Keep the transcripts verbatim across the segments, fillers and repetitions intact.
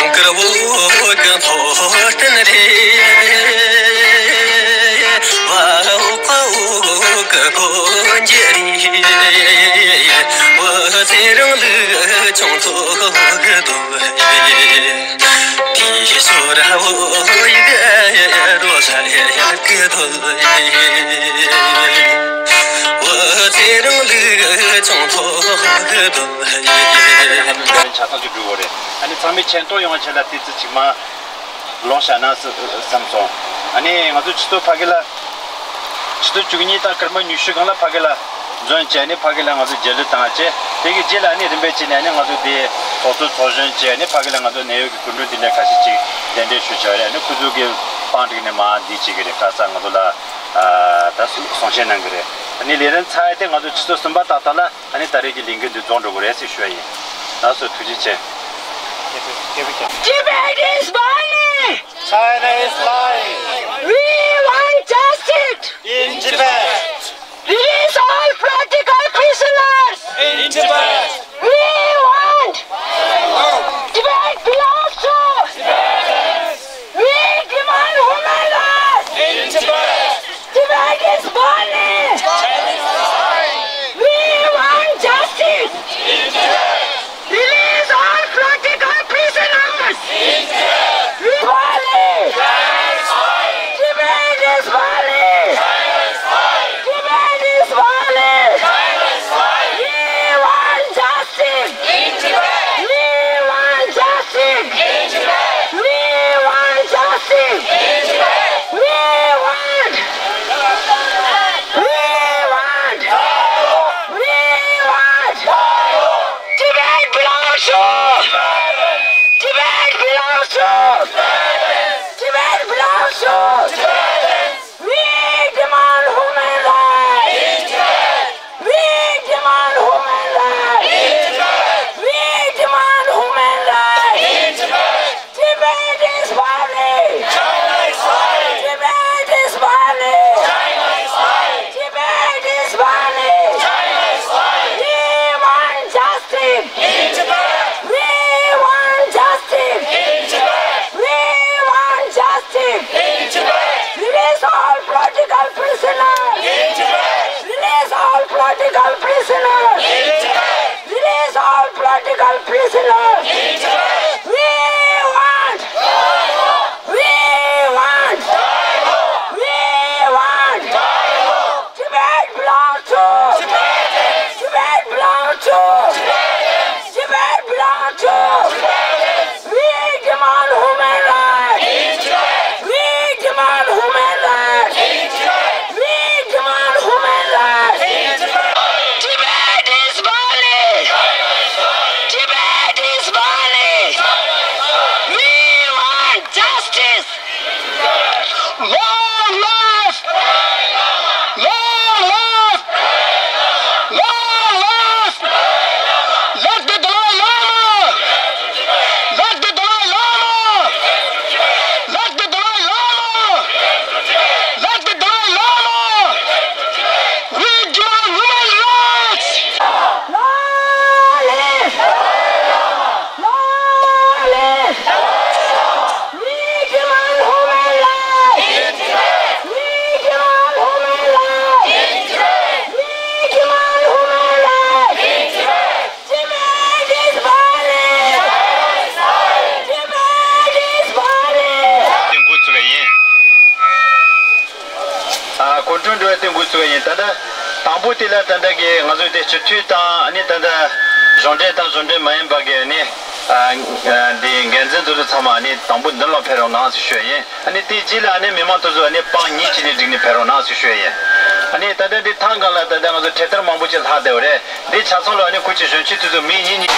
དཀར་བོ་གི་ཕོ་བསྟན་རེད། བ་འོག་པ་འོག་གི་གོན་རྒྱུ་རེད། བོད་ཚེ་རིང་ལུགས་ཆུང་ཚོ་གི་དོན་རེད། དེའི་ཞོར་བོད་ཡིག་རོ་ས་ཡག་གི་དོན་རེད། བོད་ཚེ་རིང་ལུགས་ཆུང་ཚོ་གི་དོན་རེད། ཆ་ཚང་ཅིག་འགྲོ་གི་རེད། ཨ་ནི་ཚང་མས་མཁྱེན་རྟོགས་ཡོང་བ་ཆེད་ལ་ཏི་ཙི་ཅིག་མ་ལོངས་བྱ་ན་བསམ་སོང་། ཨ་ནི་ང་ཚོ་ཆུ་ཚོད་ཕ་གི་ལ། ཆུ་ཚོད་བཅུ་གཉིས་དང་སྐར་མ་ཉི་ཤུ་སྒང་ལ་ཕ་གི་ལ་འཛོམས་བྱས་ནས་ཕ་གི་ལ་ང་ཚོ་རྒྱལ་གླུ་བཏང་བྱས། དེ་གི་རྗེས་ལ་ཨ་ནི་རིམ་པས་བྱས་ནས་ཨ་ནི་ང་ཚོ་དེ་ཚོགས་གཙོ་ཚོགས་གཞོན་བྱས་ནས་ཕ་གི་ལ་ང་ཚོ་གནད་ཡོད་ཀྱི་སྐུ་མགྲོན་དེ་འདྲ་ཁ་ཤས་ཅིག་གདན་འདྲེན་ཞུས་བྱས་རེད། ཨ་ནི་ཁོ་ཚོ་གི་པང་བསྒྲིགས་ནས་མར་འདི་བྱེད་ཀྱི་རེད། ཁ་སང་ང་ཚོ་ལ་ད་གསུང་བཤད་གནང་གི་རེད། ཨ་ནི་ལས་རིམ་ཚར་ཡས་དེ་ང་ཚོ་ཆུ་ཚོད་གསུམ་པ་ཏག་ཏག་ལ། ཨ་ནི་ད་རེས་ཀྱི་ལས་འགུལ་འདི་རྫོགས་འགྲོ་གི་རེད་ཟེར་ཞུ་ཡ་ཡིན། ལགས་སོ། ཐུགས་རྗེ་ཆེ། Tibet is burning! China is lying! We want justice! In Tibet! Release all political prisoners! In Tibet! We want! Tibet belongs to! We demand human rights! In Tibet! Tibet is burning! We want justice! Release all political prisoners! Tibet is burning! Tibet is burning! Tibet is burning! We want justice! We want justice! We want justice! We want! We want! We want! Tibet belongs to! Tibet belongs to! Tibet belongs to! We demand human rights! We demand human rights! We demand human rights! Tibet is burning! China is lying! Tibet is burning! China is lying! Tibet is burning! China is lying! We want justice! In Tibet! We want justice! In Tibet! We want justice! In Tibet! Release all political prisoners! In Tibet! Release all political prisoners! In Tibet! Release all political prisoners! In Tibet! We want! We want! We want! Tibet belongs to! Tibet belongs to! Tibet belongs to! We demand human rights! We demand human rights! We demand human rights! Tibet is burning! Tibet is burning! We want justice! Long live! Long live! Long live! Let the Dalai Lama! Let the Dalai Lama! Let the Dalai Lama! Let the Dalai Lama! We demand human rights! Long live! Long live! We demand human rights! We demand human rights! We demand human rights! Tibet is burning! Tibet is burning! འགོ་བཙུགས་པ་ཡིན། ཨ། སྐུ་མགྲོན་འགྲོ་བའི་སྟེང་འགོ་བཙུགས་པ་ཡིན། ད་ལྟ་དང་པོ་དེ་ལ་ད་ལྟ་གི་ང་ཚོས་དེ་སྤྱི་འཐུས་དང་། ཨ་ནི་ད་ལྟ་གཞུང་འབྲེལ་དང་གཞུང་འབྲེལ་མ་ཡིན་པ་གི་ཨ་ནི། ཨ། འདི་འགན་འཛིན་དེ་ཚོ་ཚང་མ་ཨ་ནི་དང་པོ་མདུན་ལ་ཕེབས་རོགས་གནང་ཞེས་ཞུ་ཡ་ཡིན། ཨ་ནི་དེའི་རྗེས་ལ་ཨ་ནི་མི་མང་དེ་ཚོ་ཨ་ནི་པང་ཉིས་ཀྱི་ནས་བསྒྲིགས་ནས་ཕེབས་རོགས་གནང་ཞེས་ཞུ་ཡ་ཡིན། ཨ་ནི་ད་ལྟ་འདི་ཐང་སྒང་ལ་ད་ལྟ་ང་ཚོ་འཕྲེད་དར་མང་པོ་ཅིག་ལྷག་བསྡད་པ་རེད། འདི་ཆ་ཚང་ལ་ཨ་ནི་ཁོ་ཅིག་གཞོན་སྐྱེས་དེ་ཚོ་མི་གཉིས་གཉིས།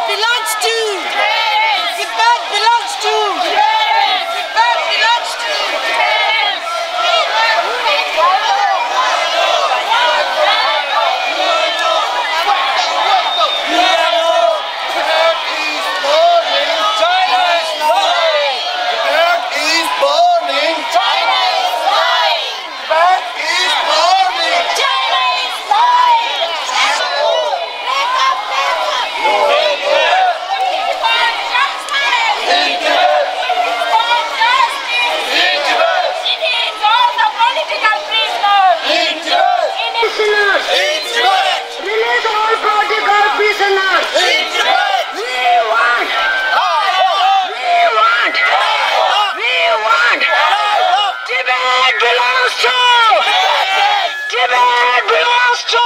Belongs to. Tibet belongs to. Tibet belongs to. Tibet is burning. China is lying. Tibet is burning. China is lying. Break up, break up. We want justice. We want justice. We need all the political prisoners. Prisoners. Release all political prisoners. We want. We want. We want. Tibet belongs to. Tibet belongs to.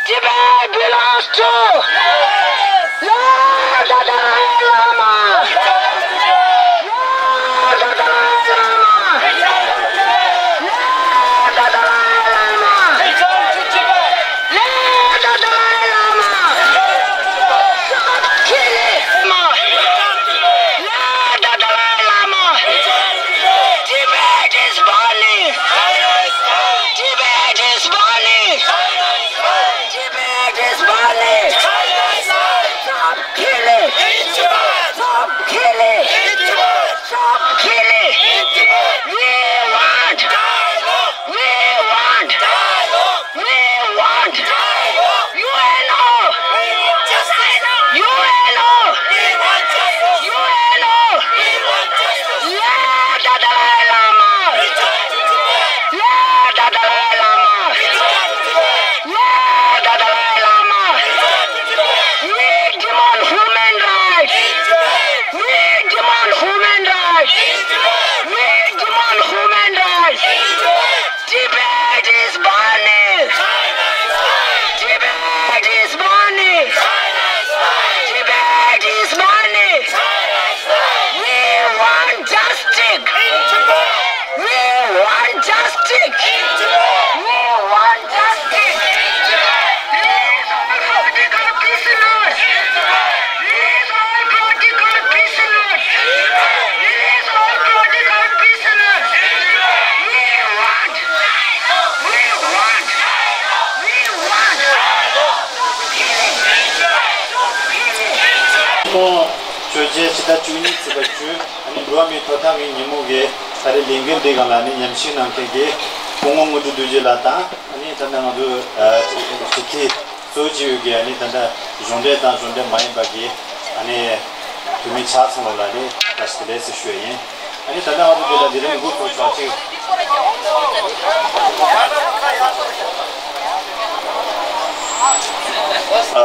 Tibet belongs to. Lord Dalai Lama. Lord Dalai Lama. Lord Dalai Lama. Lord Dalai Lama. Stop killing. Lord Dalai Lama. Tibet is burning. Tibet is burning. Tibet is burning. Stop killing. Stop killing. Stop killing. We want. We want. We want. U N O. U N O. U N O. Lord Dalai Lama. Lord Dalai Lama. Lord Dalai Lama. We demand human rights. We demand human rights. We demand human rights. Tibet is burning. Tibet is burning. Tibet is burning. We want justice. We want justice. We want justice. Release all political prisoners. Release all political prisoners. Release all political prisoners. We want. We want. We want. ཁོང་ཆོས་རྒྱལ་ཕྱི་ཟླ་བཅུ་གཉིས་ཚེས་པ་བཅུ། ཨ་ནི་འགྲོ་བ་མིའི་ཐོབ་ཐང་གི་ཉིན་མོ་གི་ད་རེས་ལས་འགུལ་འདི་སྒང་ལ་ཨ་ནི་མཉམ་ཞུགས་གནང་མཁན་གྱི་སྐུ་ངོ་དངོས་གྲུབ་རྡོ་རྗེ་ལགས་དང་། ཨ་ནི་ད་ལྟ་ང་ཚོ་ཨ་སྤྱི་འཐུས་གཙོ་བོ་བྱས་ཡོད་ཀྱི་ཨ་ནི་ད་ལྟ་གཞུང་འབྲེལ་དང་གཞུང་འབྲེལ་མ་ཡིན་པ་གི་ཨ་ནི་འཐུས་མི་ཆ་ཚང་ལོ་ལ་ནི་བཀྲ་ཤིས་བདེ་ལེགས་ཟེར་ཞུ་ཡ་ཡིན། ཨ་ནི་ད་ལྟ་ང་ཚོ་འདི་ལ་ལས་རིམ་འགོ་ཚུགས་ཆོག་ཅིག་ཨ་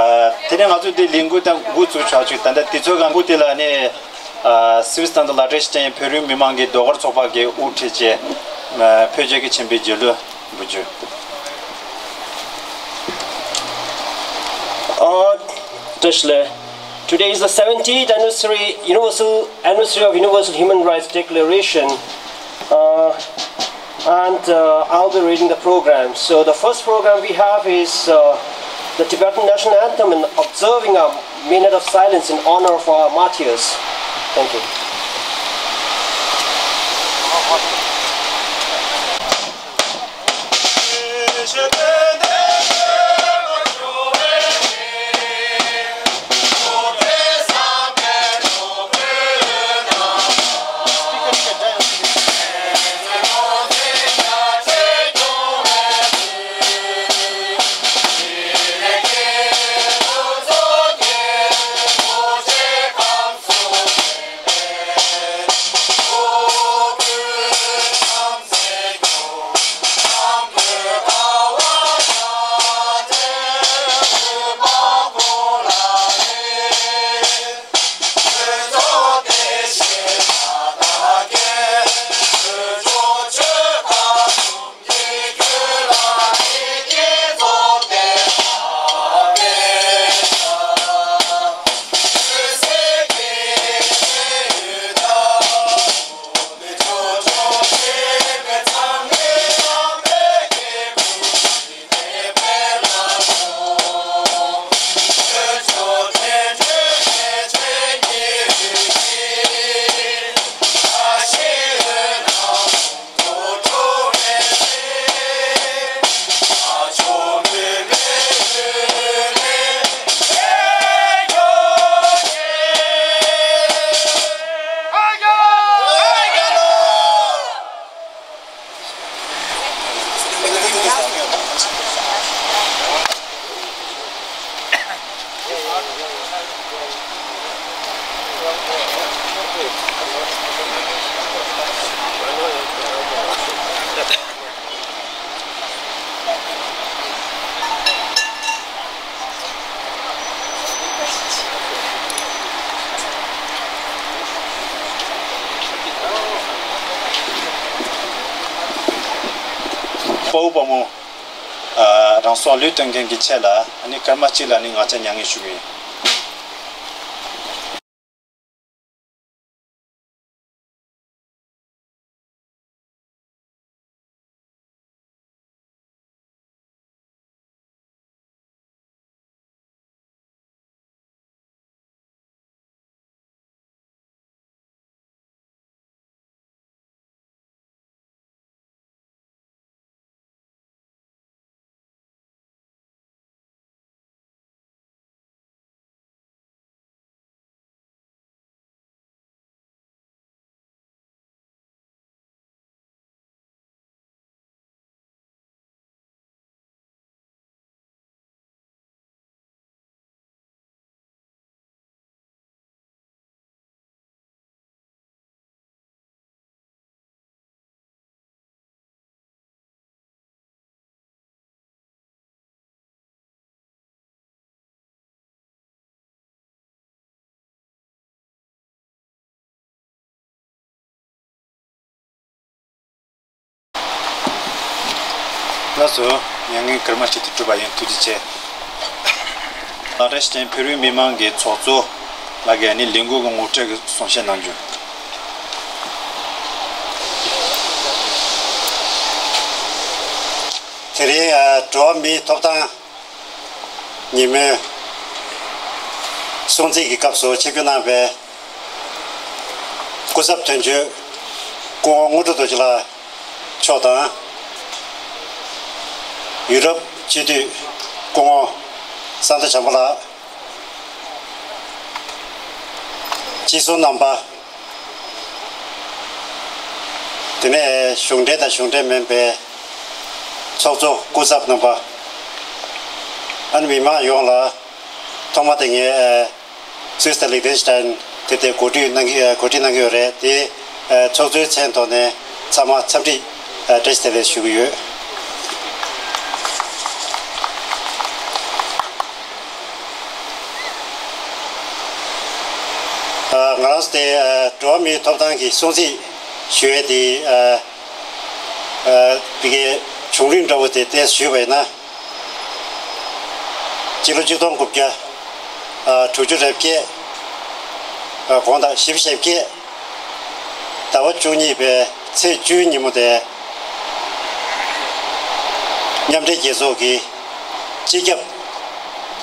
དེ་ནས་ང་ཚོ་འདི་ལས་འགུལ་དང་འགོ་ཚུགས་ཆོག་ཅིག་ད་ལྟ་དུས་ཚོད་གང་པོ་དེ་ལ་ནི། ཨ་སི་བི་སི་དང་ལ་ཊེ་ཤི་ཅན་བོད་རིགས་མི་མང་གི་ཟློས་གར་ཚོགས་པ་གི་དབུ་ཁྲིད་བཅས་ཨ་བོད་རྒྱལ་གྱི་ཆེན་པོའི་རྒྱལ་གླུ་འབུལ་རྒྱུ། ཨ་བཀྲ་ཤིས་བདེ་ལེགས། Today is the seventieth anniversary, universal anniversary of Universal Human Rights Declaration. Uh, And uh, I'll be reading the program. So the first program we have is uh, the Tibetan national anthem and observing a minute of silence in honor of our martyrs. Thank you. དཔའ་བོ་དཔའ་མོ་ཨ་རང་སྲོག་བློས་གཏོང་མཁན་གྱི་ཆེད་ལ་ཨ་ནི་སྐར་མ་གཅིག་ལ་ནི་ང་ཚོས་མྱ་ངན་ཞུ་གི་ཡིན། ལགས་སོ། མྱ་ངན་སྐར་མ་གཅིག་ཏུ་གྲུབ་པ་ཡིན། ཐུགས་རྗེ་ཆེ། ཨ་བཀྲ་ཤིས་ཅན་བོད་རིགས་མི་མང་གི་ཚོགས་གཙོ་ལགས་ཀྱིས་ནི་ལས་འགུལ་གྱི་ངོ་སྤྲོད་ཀྱི་གསུང་བཤད་གནང་རྒྱུ། དེ་རིང་ཨ་འགྲོ་བ་མིའི་ཐོབ་ཐང་ཉིན་མོའི་སྲུང་བརྩི་གི་སྐབས་སུ་ཆིབས་བསྒྱུར་གནང་བའི་སྐུ་ཚབ་དོན་གཅོད་སྐུ་ངོ་དངོས་གྲུབ་རྡོ་རྗེ་ལགས་མཆོག་དང་། ཡུ་རོབ་སྤྱི་འཐུས་སྐུ་ངོ་སན་ཏོ་བྱམས་པ་ལགས། སྤྱི་ཟུར་རྣམ་པ། དེ་ནས་གཞུང་འབྲེལ་དང་གཞུང་འབྲེལ་མིན་པའི་ཚོགས་གཙོ་སྐུ་ཚབ་རྣམ་པ། ཨ་ནི་མི་མང་ཡོངས་ལ་ཐོག་མ་དེ་ངས་སུད་སི་དང་ལིག་ཏེན་ཤི་ཏན་དེ་དེ་གོ་སྒྲིག་གནང་གི་གོ་སྒྲིག་གནང་གི་ཡོད་རེད་དེ། ཚོགས་གཙོའི་མཚན་ཐོག་ནས་ཚང་མ་འཚམས་འདྲི་བཀྲ་ཤིས་བདེ་ལེགས་ཞུ་གི་ཡོད། ང་རང་ཚོ་དེ་འགྲོ་བ་མིའི་ཐོབ་ཐང་གི་སྲུང་བརྩི་ཞུ་ཡས་དེ་དེ་གའི་བྱུང་རིམ་འདྲ་བོ་དེ་ཏོག་ཙམ་ཞུས་པ་ཡིན་ན། སྤྱི་ལོ་ཆིག་སྟོང་དགུ་བརྒྱ་དྲུག་ཅུ་རེ་བརྒྱད་དགོང་དག་བཞི་བཅུ་ཞེ་བརྒྱད། ཟླ་བ་བཅུ་གཉིས་པའི་ཚེས་བཅུའི་ཉིན་མོ་དེ། མཉམ་འབྲེལ་རྒྱལ་ཚོགས་ཀྱི་སྤྱི་ཁྱབ་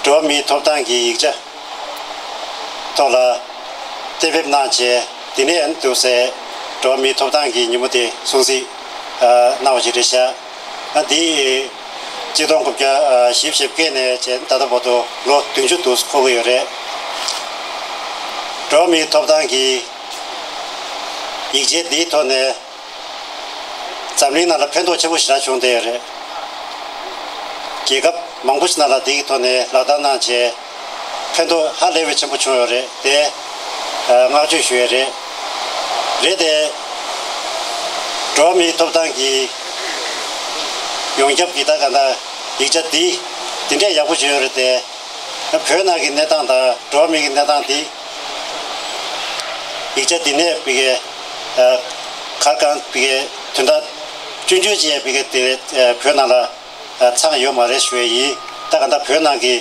འགྲོ་བ་མིའི་ཐོབ་ཐང་གི་ཡིག་ཆ་ཐོག་ལ་གཏན་འབེབས་གནང་བྱས། དེ་ནས་འདུག་སེ་འགྲོ་བ་མིའི་ཐོབ་ཐང་གི་ཉིན་མོ་དེ་སྲུང་བརྩི་གནང་བ་ཞིག་རེད་ཤག་ཨ་འདི་ཆིག་སྟོང་དགུ་བརྒྱ་བཞི་བཅུ་ཞེ་བརྒྱད་ནས་བྱས་ད་ལྟ་བར་དུ་ལོ་བདུན་ཅུ་འདུག་འཁོར་གྱི་ཡོད་རེད། འགྲོ་བ་མིའི་ཐོབ་ཐང་གི་ཡིག་ཆའི་འདིའི་ཐོག་ནས་འཛམ་གླིང་ནང་ལ་ཕན་ཐོགས་ཆེན་པོ་ཞེ་དྲག་བྱུང་བསྡད་ཡོད་རེད། རྒྱལ་ཁབ་མང་པོ་ཞིག་ནང་ལ་འདིའི་ཐོག་ནས་ལག་བསྟར་གནང་བྱས། ཕན་ཐོགས་ཧ་ལས་པའི་ཆེན་པོ་བྱུང་ཡོད་རེད་དེ། བསྔགས་བརྗོད་ཞུ་ཡས་རེད། རེད་དེ། འགྲོ་བ་མིའི་ཐོབ་ཐང་གི་ཡོངས་ཁྱབ་ཀྱི་ད་ག་ད་ཡིག་ཆ་འདི་འདི་འདྲས་ཡག་པོ་བྱུང་ཡོད་རེད་དེ། བོད་ནང་གི་གནས་སྟངས་དང་འགྲོ་བ་མིའི་གི་གནས་སྟངས་འདི་ཡིག་ཆ་འདི་ནས་བི་གའི་གར་གང་བི་གའི་དོན་དག་སྐྱོན་བརྗོད་བྱས་བི་གའི་དེ་བོད་ནང་ལ་ཚང་ཡོད་མ་རེད་ཞུ་ཡས་ཡིན། ད་ག་ད་བོད་ནང་གི་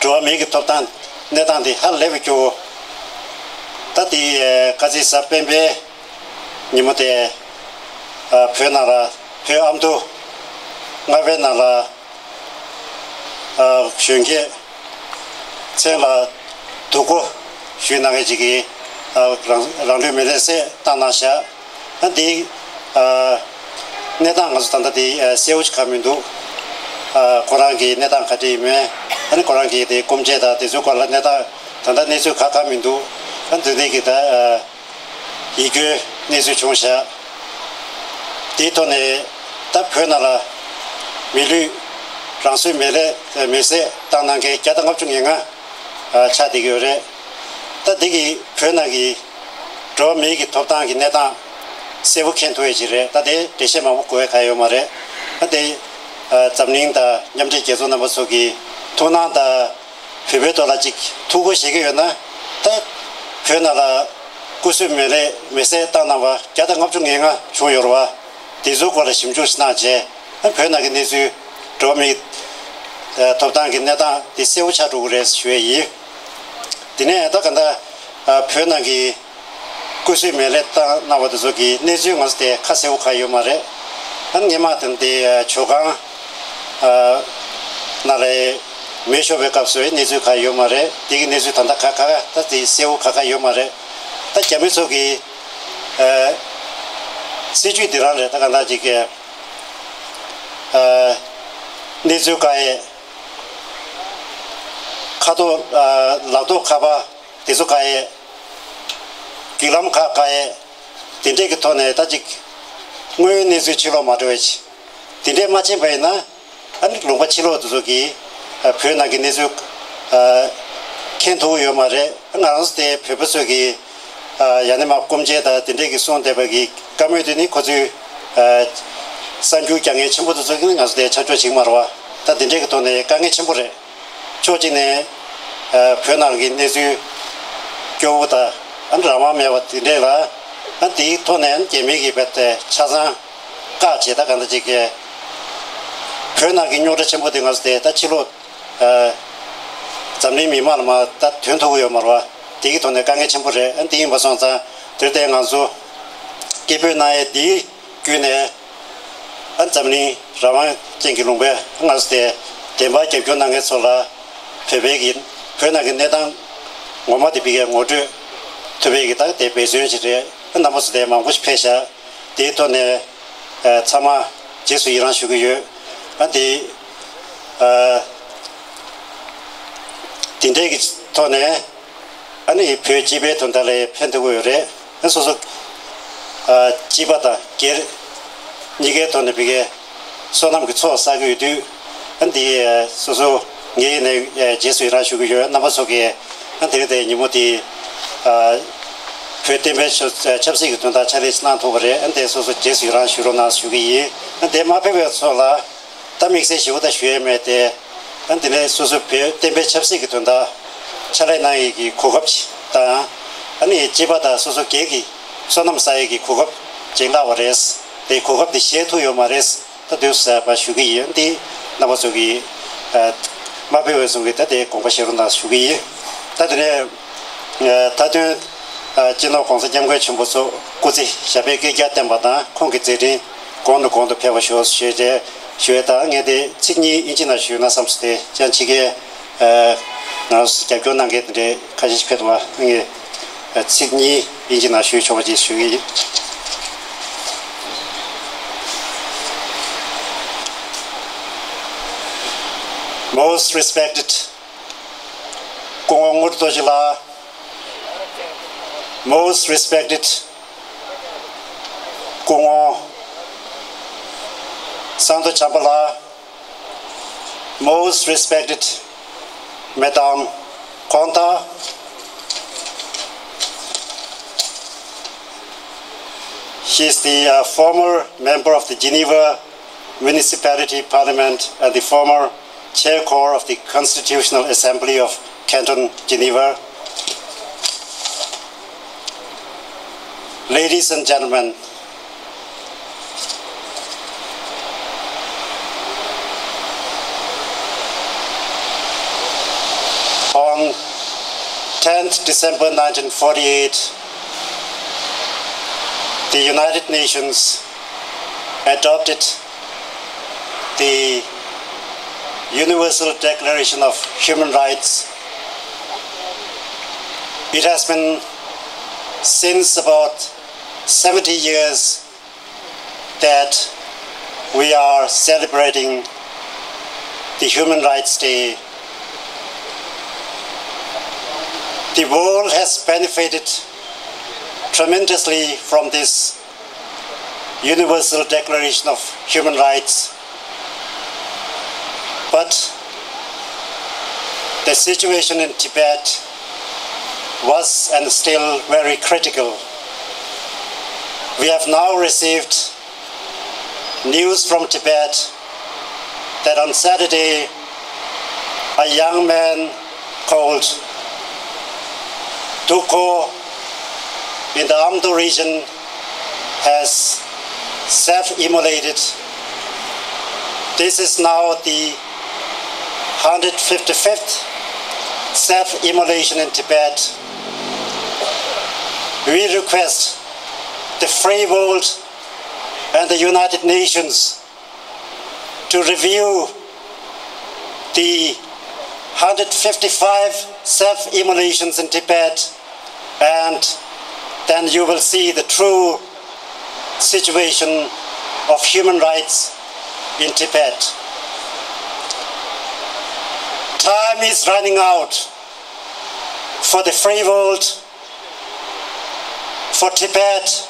འགྲོ་བ་མིའི་གི་ཐོབ་ཐང་གནས་སྟངས་དེ་ཧ་ལས་པའི་སྐྱོ་བོ། ད་དེ་ཁ་ཚིག་གཟའ་སྤེན་པའི་ཉིན་མོ་དེ་བོད་ནང་ལ་བོད་ཨ་མདོ་རྔ་བའི་ནང་ལ་གཞོན་སྐྱེས་མཚན་ལ་སྡུག་གོ་ཞུས་གནང་མཁན་ཅིག་གིས་རང་རང་ལུས་མེ་ལེགས་བསྲེགས་བཏང་གནང་བཞག་ཨ་འདི་ཨ་གནས་སྟངས་ང་ཚོ་ད་ལྟ་འདི་ཨ་གསལ་བོ་ཞིག་ག་མི་འདུག་ཨ་ཁོ་རང་གི་གནས་སྟངས་ག་འདྲ་ཡིན་མིན། ཨ་ནི་ཁོ་རང་གི་དེ་སྐུ་མཆེད་དང་དེ་ཚོའི་སྐོར་ལ་གནས་སྟངས་ད་ལྟ་གནས་ཚུལ་ག་ག་མི་འདུག་ཨ་འདི་འདི་གི་ད་ཨ་ཡིད་སྐྱོའི་གནས་ཚུལ་བྱུང་བཞག་དེའི་ཐོག་ནས་ད་བོད་ནང་ལ་མི་ལུས་རང་སོའི་མེ་ལེ་མེ་བསྲེགས་བཏང་གནང་མཁན་བརྒྱ་དང་ལྔ་བཅུ་ང་ལྔ་ཆགས་བསྡད་ཀྱི་ཡོད་རེད། ད་འདི་གི་བོད་ནང་གི་འགྲོ་བ་མིའི་གི་ཐོབ་ཐང་གི་གནས་སྟངས་གསལ་པོ་མཁྱེན་ཐུབ་ཡས་ཅིག་རེད། ད་དེ་འགྲེལ་བཤད་མང་པོ་དགོས་ཡས་གང་ཡོད་མ་རེད། ད་དེ་འཛམ་གླིང་དང་མཉམ་འབྲེལ་རྒྱལ་ཚོགས་རྣམ་པ་ཚོ་གི་ཐུགས་སྣང་དང་བོད་པའི་ཐོག་ལ་ཅིག་ཐུགས་ཁུར་བཞེས་ཀྱི་ཡོད་ན། ད་བོད་ནང་ལ་སྐུ་གཟུགས་མེ་ལེ་མེ་བསྲེགས་བཏང་གནང་བ་བརྒྱ་དང་ལྔ་བཅུ་ང་ལྔ་བྱུང་ཡོད་རེད་བ། དེ་ཚོའི་སྐོར་ལ་ཞིབ་འཇུག་གནང་རྗེས། བོད་ནང་གི་གནས་ཚུལ། འགྲོ་བ་མིའི་ཐོབ་ཐང་གི་གནས་སྟངས་དེ་གསལ་བོ་ཆགས་འགྲོ་གི་རེད་ཞུ་ཡས་ཡིན། དེ་ནས་ད་ག་འདྲ་བོད་ནང་གི་སྐུ་གཟུགས་མེ་ལེན་བཏང་གནང་བ་དེ་ཚོ་གི་གནས་ཚུལ་ང་ཚོ་དེ་ཁ་གསལ་བོ་གང་ཡོད་མ་རེད། ཨ་ནི་སྔོན་མ་དེ་འདི་ཇོ་ཁང་ནང་ལ་མེ་ཤོར་བའི་སྐབས་སུ་གནས་ཚུལ་གང་ཡོད་མ་རེད། དེ་གི་གནས་ཚུལ་ད་ལྟ་ག་ག་ད་དེ་གསལ་བོ་ག་ག་ཡོད་མ་རེད། ད་རྒྱ་མི་ཚོ་གི་སྲིད་ཇུས་འདི་རང་རེད། ད་ག་འདྲ་ཅིག་གི་གནས་ཚུལ་བཀག་ཡས། ཁ་ཐོག་ལག་ཐོག་ཁ་པར་དེ་ཚོ་བཀག་ཡས། བརྒྱུད་ལམ་ཁག་བཀག་ཡས། དེ་འདྲས་ཀྱི་ཐོག་ནས་ད་ཅིག་དངོས་ཡོད་གནས་ཚུལ་ཕྱི་ལོགས་མ་འགྲོ་བའི་ཆེད། དེ་འདྲས་མ་ཕྱིན་པ་ཡིན་ན། ཨ་ནི་ལུང་པ་ཕྱི་ལོགས་དེ་ཚོ་གིས་བོད་ནང་གི་གནས་ཚུལ་མཁྱེན་ཐུབ་ཡོད་མ་རེད། ང་རང་ཚོ་དེ་བོད་པ་ཚོ་གིས་ཡང་ན་མ་སྐུ་མཆེད་དང་དེ་འདྲས་ཀྱིས་གསུངས་བསྡད་པ་གི་བཀའ་མོལ་དེ་ནི་ཁོ་ཚོས་གསར་འགྱུར་རྒྱག་མཁན་ཆེན་པོ་དེ་ཚོ་གིས་ང་ཚོ་དེ་ཆ་འཇོག་བྱེད་ཀྱི་མ་རེད་བ། ད་དེ་འདྲས་ཀྱི་ཐོག་ནས་དཀའ་ངལ་ཆེན་པོ་རེད། ཕྱོགས་གཅིག་ནས་བོད་ནང་གི་གནས་ཚུལ་སྐྱོ་བོ་དང་། ཨ་ནི་རང་དབང་མེད་པ་དེ་འདྲས་ལ། ཨ་ནི་དེའི་ཐོག་ནས་རྒྱ་མི་གིས་རྦད་དེ་ཆ་ཚང་བཀག་བྱས། ད་ག་འདྲ་ཅིག་གི་བོད་ནང་གི་རྙོག་དྲ་ཆེན་པོ་དེ་ང་ཚོ་དེ་ད་ཕྱི་ལོགས་འཛམ་གླིང་མི་མང་ལ་མར་ད་ཐོན་ཐུབ་ཀྱི་ཡོད་མ་རེད་བ། དེ་གི་ཐོག་ནས་དཀའ་ངལ་ཆེན་པོ་རེད། ཨ་ནི་དེ་ཡིན་པ་སོང་ཙང་དེར་བརྟེན་ང་ཚོ་སྐད་འབོད་གནང་ཡས་འདིའི་བརྒྱུད་ནས། ཨ་འཛམ་གླིང་རང་དབང་ཅན་གྱི་ལུང་པའི་ང་ཚོ་དེ་བདེན་པར་རྒྱབ་སྐྱོར་གནང་མཁན་ཚོ་ལ། བོད་པའི་གི་བོད་ནང་གི་གནས་སྟངས་ངོ་མ་དེ་ཕ་གིར་ངོ་སྤྲོད་ཐུབ་པའི་གི་ད་དེ་འབད་བརྩོན་ཞིག་རེད། ཨ་རྣམ་པ་ཚོ་དེ་མང་པོ་ཞིག་ཕེབས་ཤག་དེའི་ཐོག་ནས་ཚང་མ་རྗེས་སུ་ཡི་རང་ཞུ་གི་ཡོད། ཨ་དེ་དེ་འདྲའི་གི་ཐོག་ནས། ཨ་ནི་བོད་སྤྱི་པའི་དོན་དག་ལ་ཕན་ཐོགས་ཀྱི་ཡོད་རེད། ཨ་སོ་སོ་ཨ་སྤྱི་པ་དང་སྒེར་གཉིས་ཀའི་ཐོག་ནས་ཕ་གིའི་བསོད་ནམས་ཀྱི་ཚོགས་བསགས་ཀྱི་ཡོད་དུས། ཨ་འདི་སོ་སོ་ངའི་ནས་རྗེས་སུ་ཡི་རང་ཞུ་གི་ཡོད། རྣམ་པ་ཚོ་གིས་ཨ་དེ་རིང་དེ་ཉིན་མོ་དེ་ཨ་བོད་བསྟན་པའི་ཆབ་ཆབ་སྲིད་ཀྱི་དོན་དག་ཕྱག་ལས་གནང་ཐུབ་པ་རེད། ཨ་འདི་སོ་སོ་རྗེས་སུ་ཡི་རང་ཞུ་རོགས་གནང་ཞུ་གི་ཡིན། ཨ་འདི་མ་ཕེབས་པའི་ཚོ་ལ། ད་དམིགས་བསལ་ཞེ་པོ་ད་ཞུ་ཡས་མེད་དེ། ཨ་འདི་ནས་སོ་སོ་བོད་བསྟན་པའི་ཆབ་སྲིད་ཀྱི་དོན་དག་ཕྱག་ལས་གནང་ཡས་ཀྱི་གོ་སྐབས་དང་། ཨ་ནི་སྤྱི་པ་དང་སོ་སོ་སྒེར་གྱི་བསོད་ནམས་བསགས་ཡས་ཀྱི་གོ་སྐབས་ཅིག་བརླག་པ་རེད། དེ་གོ་སྐབས་དེ་བཞེས་ཐུབ་ཡོད་མ་རེད། ད་དུས་ཟབ་པ་ཞུ་གི་ཡིན། འདི་རྣམ་པ་ཚོ་གིས་ཨ་མ་ཕེབས་པའི་བཟུང་གི་ད་དེ་དགོངས་པ་བཞེས་རོགས་གནང་ཞུ་གི་ཡིན། ད་དེ་ནས་ཨ་མཐའ་དོན། ཨ་སྤྱི་ནོར་༸གོང་ས་༸སྐྱབས་མགོན་ཆེན་པོ་མཆོག་སྐུ་ཚེ་ཞབས་པད་བསྐལ་བརྒྱར་བརྟན་པ་དང་། ཁོང་གི་མཛད་འཕྲིན་གོང་ནས་གོང་དུ་འཕེལ་བར་ཤོག་ཞུ་རྒྱུ་ཞུ་ཡས་དང་། ངས་དེ་ཚིག་གཉིས་དབྱིན་ཇི་ནང་ཞུས་ན་བསམས་སོང་། དེ་ཡང་ཕྱི་རྒྱལ་ཨ་ང་ཚོ་རྒྱབ་སྐྱོར་གནང་མཁན་དེ་འདྲའི་ཁ་ཤས་ཤིག་ཕེབས་འདུག་བ། ངས་ཨ་ཚིག་གཉིས་དབྱིན་ཇི་ནང་ཞུས་ཆོག་པ་ཅིག་ཞུ་གི་ཡིན། Most respected སྐུ་ངོ་དངོས་གྲུབ་རྡོ་རྗེ་ལགས། Most respected སྐུ་ངོ་ཟམ་གདོང་བྱམས་པ་ལགས། Most respected Madam Kontha. She is the uh, former member of the Geneva Municipality Parliament and the former Chair Corps of the Constitutional Assembly of Canton Geneva. Ladies and gentlemen, on tenth December nineteen forty-eight, the United Nations adopted the Universal Declaration of Human Rights. It has been since about seventy years that we are celebrating the Human Rights Day. The world has benefited tremendously from this Universal Declaration of Human Rights, but the situation in Tibet was and still very critical. We have now received news from Tibet that on Saturday, a young man called Dukho in the Amdo region has self-immolated. This is now the one hundred fifty-fifth self-immolation in Tibet. We request the free world and the United Nations to review the one hundred fifty-five self-immolations in Tibet, and then you will see the true situation of human rights in Tibet. Time is running out for the free world, for Tibet,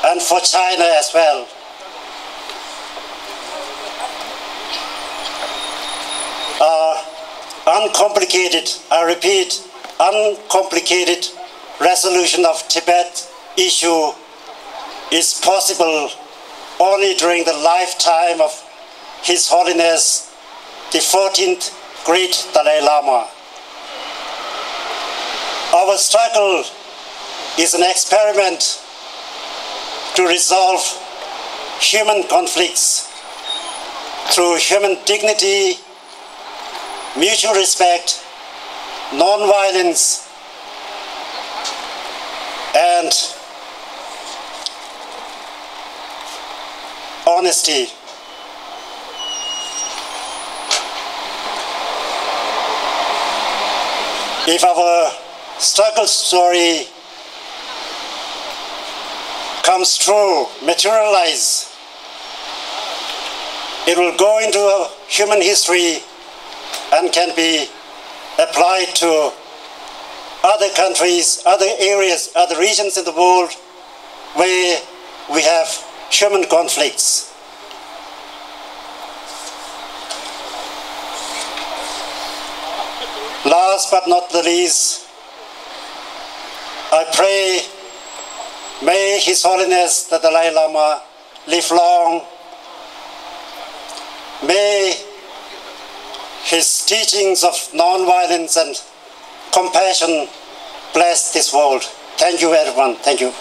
and for China as well. Uh, uncomplicated, I repeat, uncomplicated resolution of Tibet issue is possible only during the lifetime of His Holiness the fourteenth Great Dalai Lama. Our struggle is an experiment to resolve human conflicts through human dignity, mutual respect, non-violence, and honesty. If our struggle story comes true, materialize, it will go into human history and can be applied to other countries, other areas, other regions in the world where we have human conflicts. Last but not the least, I pray, may His Holiness the Dalai Lama live long. May his teachings of non-violence and compassion bless this world. Thank you, everyone. Thank you.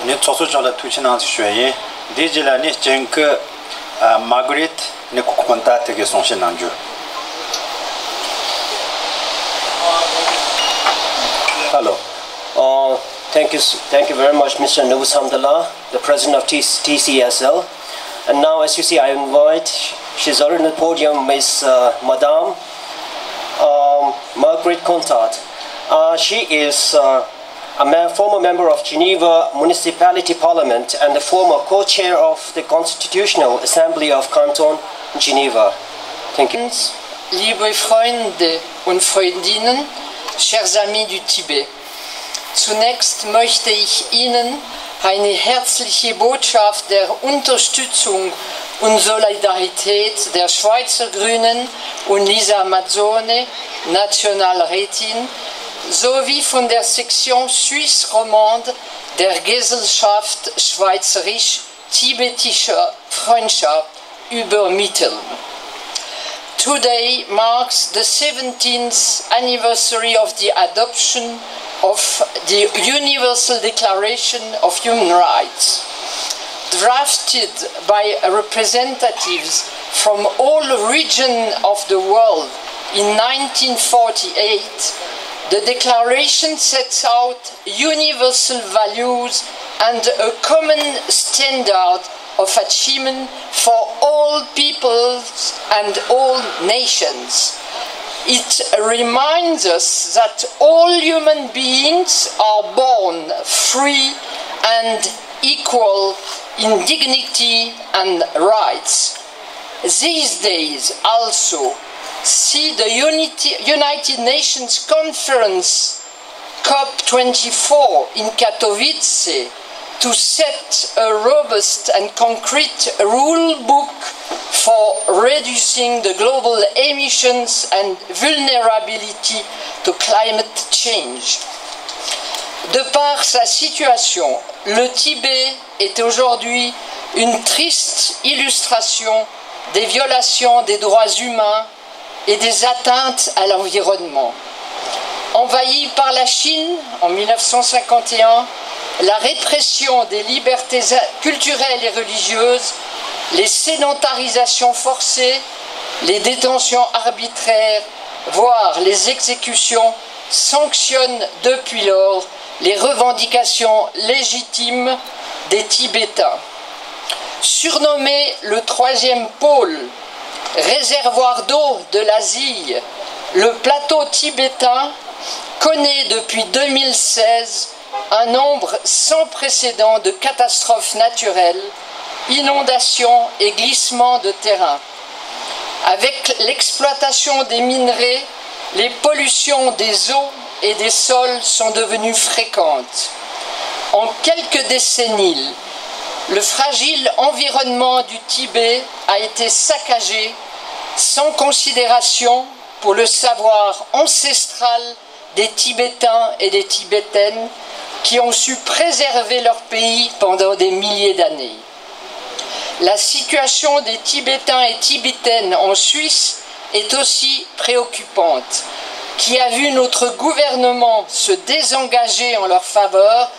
ནི་ཚོགས་གཙོ་མཆོག་ལ་ཐུགས་རྗེ་གནང་ཞེས་ཞུ་ཡ་ཡིན། འདིའི་རྗེས་ལ་ནི་སྤྱན་སྐུ་མར་གྷ་རེད་ནི་ཁོང་ཏ་དེ་གའི་གསུང་བཤད་གནང་རྒྱུ། Hello. Uh, thank you, thank you very much, Mister Nubu Samdala, the president of T- TCSL. And now, as you see, I invite, she's already on the podium, Miss uh, Madame um, Margaret Contat. Uh, she is uh, a ma- former member of Geneva Municipality Parliament and the former co-chair of the Constitutional Assembly of Canton Geneva. Thank you. Liebe Freunde und Freundinnen, chers amis du Tibet, zunächst möchte ich Ihnen eine herzliche Botschaft der Unterstützung und Solidarität der Schweizer Grünen und Lisa Mazzone, Nationalrätin, sowie von der Section Suisse Romande der Gesellschaft Schweizerisch-Tibetischer Freundschaft übermitteln. Today marks the seventeenth anniversary of the adoption of the Universal Declaration of Human Rights. Drafted by representatives from all regions of the world in nineteen forty-eight, the declaration sets out universal values and a common standard of achievement for all peoples and all nations. It reminds us that all human beings are born free and equal in dignity and rights. These days also see the Unity- United Nations Conference COP twenty-four in Katowice to set a robust and concrete rule book for reducing the global emissions and vulnerability to climate change. De par sa situation, le Tibet est aujourd'hui une triste illustration des violations des droits humains et des atteintes à l'environnement. Envahi par la Chine en mille neuf cent cinquante et un, la répression des libertés culturelles et religieuses, les sédentarisations forcées, les détentions arbitraires, voire les exécutions, sanctionnent depuis lors les revendications légitimes des Tibétains. Surnommé le troisième pôle, réservoir d'eau de l'Asie, le plateau tibétain connaît depuis deux mille seize un nombre sans précédent de catastrophes naturelles, inondations et glissements de terrain. Avec l'exploitation des minerais, les pollutions des eaux et des sols sont devenues fréquentes. En quelques décennies, le fragile environnement du Tibet a été saccagé sans considération pour le savoir ancestral des Tibétains et des Tibétaines qui ont su préserver leur pays pendant des milliers d'années. La situation des Tibétains et Tibétaines en Suisse est aussi préoccupante, qui a vu notre gouvernement se désengager en leur faveur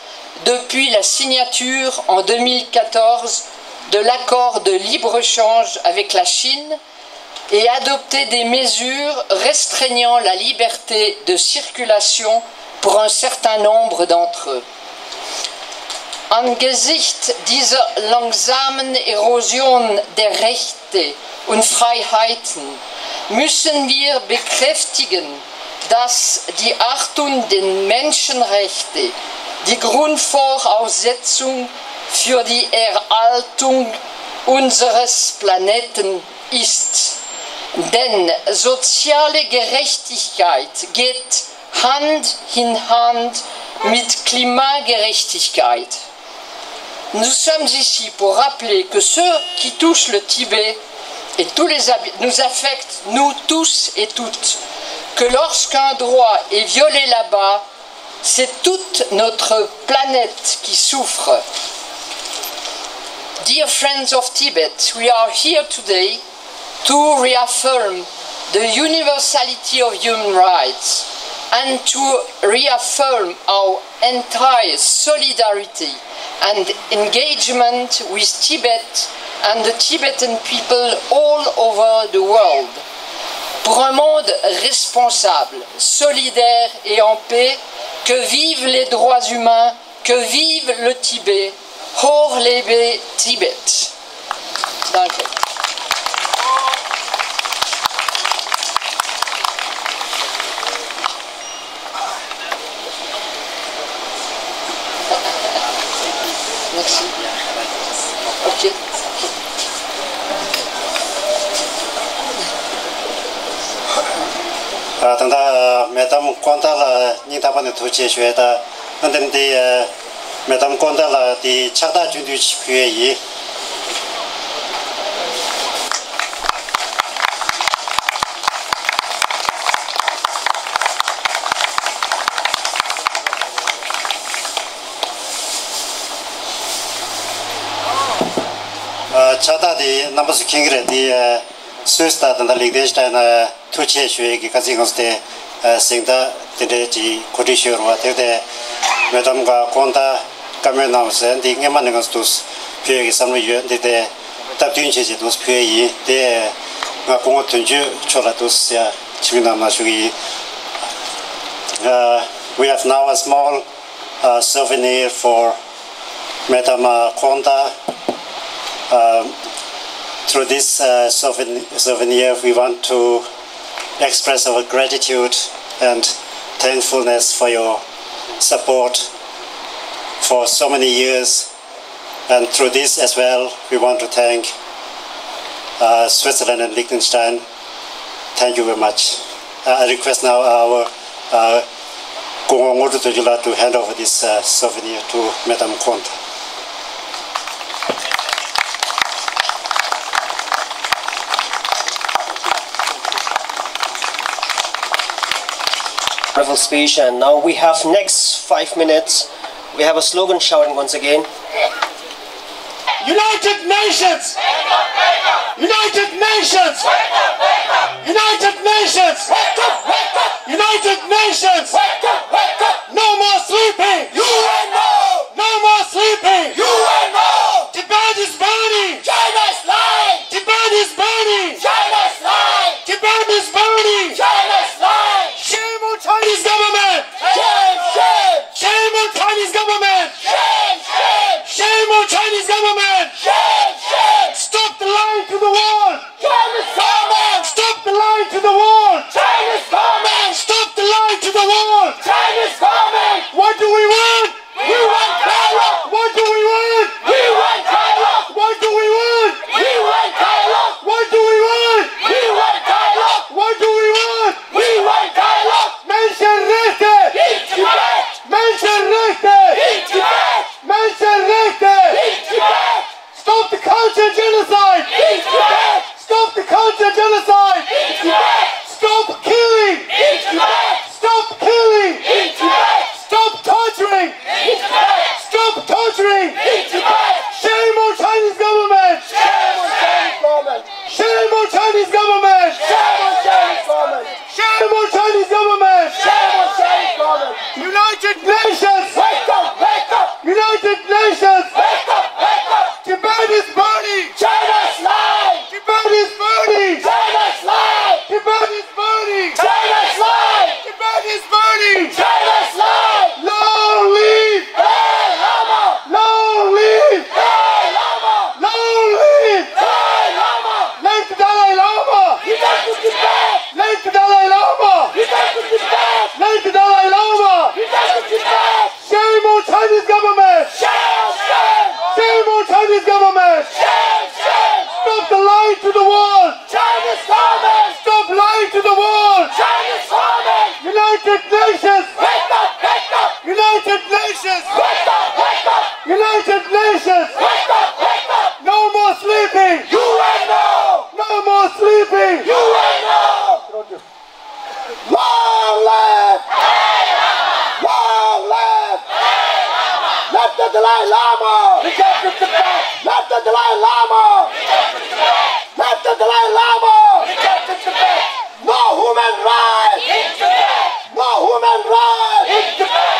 depuis la signature en deux mille quatorze de l'accord de libre-échange avec la Chine et adopter des mesures restreignant la liberté de circulation pour un certain nombre d'entre eux. Angesichts dieser langsamen Erosion der Rechte und Freiheiten müssen wir bekräftigen, dass die Achtung der Menschenrechte die Grundvoraussetzung für die Erhaltung unseres Planeten ist. Denn soziale Gerechtigkeit geht Hand in Hand mit Klimagerechtigkeit. Nous sommes ici pour rappeler que ce qui touche le Tibet et tous les Tibétains nous affecte, nous tous et toutes. Que lorsqu'un droit est violé là-bas, c'est toute notre planète qui souffre. Dear friends of Tibet, we are here today to reaffirm the universality of human rights and to reaffirm our entire solidarity and engagement with Tibet and the Tibetan people all over the world. Pour un monde responsable, solidaire et en paix, que vivent les droits humains, que vive le Tibet, hoch lebe Tibet. Danke. Merci. Ok. ད་ལྟ་མེ་ཏམ་ཀོན་ཏ་ལ་སྙིང་ཐག་པ་ནས་ཐུགས་རྗེ་ཆེ་ཞུ་ཡ། ད་ཨ་འདེམ་དེ་མེ་ཏམ་ཀོན་ཏ་ལ་དེ་ཕྱག་རྟགས་སྤྱི་འཐུས་ཤིག་ཕུལ་ཡ་ཡིན། ཕྱག་རྟགས་དེ་རྣམ་པ་ཚོ་མཁྱེན་གྱི་རེད། དེ་སུད་སི་དང་ད་ལྟ་ལིག་ཏེན་ཤི་ཏན་ཐུགས་རྗེ་ཆེ་ཞུ་ཡས་ཀྱི་ཁ་ཚིག་ང་ཚོ་དེ་གཟེངས་རྟགས་དེ་འདྲའི་ཅིག་གོ་སྒྲིག་ཞུས་རེད་བ། དེ་དེ་མེ་ཏམ་ག་ཀོན་ཏ་བཀའ་མོལ་གནང་བ་ཟེར་འདི་སྔས་མ་ནས་ང་ཚོ་འདུག་ཕུལ་ཡས་ཀྱི་བསམ་བློ་ཡོད། འདི་དེ་སྟབས་བསྟུན་བྱས་བྱས་འདུག་ཕུལ་ཡས་ཡིན། དེ་ང་སྐུ་ངོ་དོན་གཅོད་མཆོག་ལ་འདུག་ཡ་ཆིབས་བསྒྱུར་གནང་གནང་ཞུ་གི་ཡིན། Uh, we have now a small uh, souvenir for Madam uh, Konda. Um, through this uh, souven- souvenir, we want to express our gratitude and thankfulness for your support for so many years. And through this as well, we want to thank uh, Switzerland and Liechtenstein. Thank you very much. Uh, I request now our uh, Kongwa Ngodu Tojular to hand over this uh, souvenir to Madam Konda. Wonderful speech, and now we have next five minutes. We have a slogan shouting once again. United Nations! United Nations! United Nations! United Nations! No more sleeping! U N O! No more sleeping! U N O! Tibet is burning! China is lying! Tibet is burning! China is lying! Tibet is burning! China is lying! Shame on Chinese government! Shame, shame! Shame on Chinese government! Shame, shame! Shame on Chinese government! Shame, shame! Stop the lying to the world! China's coming! Stop the lying to the world! China's coming! Stop the lying to the world! China's coming! What do we want? We want dialogue! What do we want? We want dialogue! What do we want? We want dialogue! What do we want? We want dialogue! What do we want? We want dialogue! Menschenrechte! In Tibet! Menschenrechte! In Tibet! Menschenrechte! In Tibet! Stop the culture genocide! In Tibet! Stop the culture genocide! In Tibet! Stop killing! In Tibet! Stop killing! In Tibet! Stop torturing! In Tibet! Stop torturing! In Tibet! Shame on Chinese government! Shame on Chinese government! Shame on Chinese government! Shame on Chinese government! Shame on Chinese government! Shame on Chinese government! United Nations! Wake up! Wake up! United Nations! Wake up! Wake up! Tibet is burning! China is lying! Tibet is burning! China is lying! Tibet is burning! China is lying! Tibet is burning! China is lying! Long live! Dalai Lama! Long live! Dalai Lama! Long live! Dalai Lama! Let the Dalai Lama! Return to Tibet! Let the Dalai Lama! Return to Tibet! Let the Dalai Lama! Return to Tibet! Shame on Chinese government! Shame, shame! Shame on Chinese government! Shame, shame! Stop the lying to the world! China's coming! Stop lying to the world! China's coming! United Nations! Wake up, wake up! United Nations! Wake up, wake up! United Nations! Wake up, wake up! No more sleeping! U N O! No more sleeping! U N O! Long live! Long live! Let the Dalai Lama! Let the Dalai Lama! Let the Dalai Lama! No human rights! No human rights!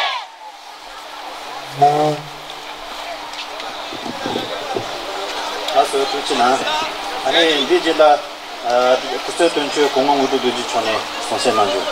ལགས་སོ། ཐུགས་རྗེ་གནང་། ཨ་ནི་འདིའི་རྗེས་ལ། ཨ། དུས་ཚོད་དོན་གཅོད་གོང་མ་དངོས་གྲུབ་རྡོ་རྗེ་མཆོག་ནས་གསུང་བཤད་གནང་རྒྱུ།